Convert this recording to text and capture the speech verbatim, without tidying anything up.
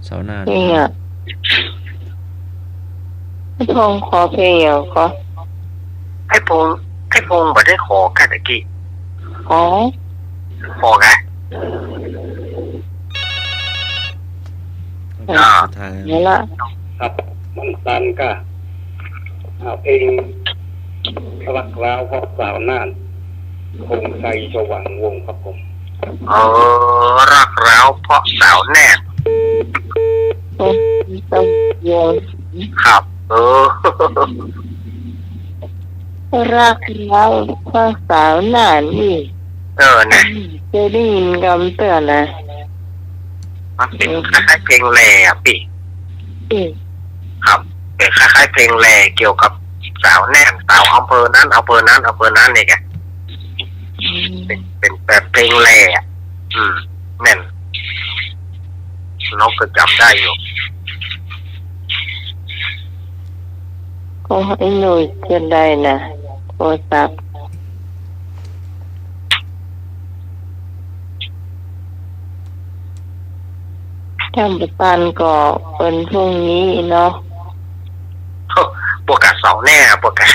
เสาร์หน้า เพลงอะ ไอ้พงษ์ขอเพลงอะ ขอ ไอ้พงษ์ ไอ้พงษ์บ่ได้ขอก้าตะกี้ ขอ ขอก้า อ่า สุดท้าย เอาละ ครับ มันตันก้า เอาเพลงรักร้าวเพราะสาวน่าน พงษ์ชัย สว่างวงศ์ครับผม เออ รักร้าวเพราะสาวน่าน พงษ์ชัย สว่างวงศ์ ครับ เออ รักร้าวเพราะสาวน่านนี่ เออ นะ อืม เกยได้ยินกำเตื้อนะ มันเป๋น อืม คล้ายๆ เพลงแหล่อะปี้ อืม ครับ เป๋นคล้ายๆ เพลงแหล่เกี่ยวกับสาวแน่น สาวอำเภอนั้น อำเภอนั้น อำเภอนั้นนี่ไง อืม เป๋น เป๋นแบบเพลงแหล่อะ อืม แม่น นกก็จ๋ำได้อยู่ ขอไอ้หนุ่ยเชิญได้นะ โทรศัพท์ ถ้าบ่ตันก็วันพรุ่งนี้เนาะ บ่กะเสาร์แน่ บ่กะ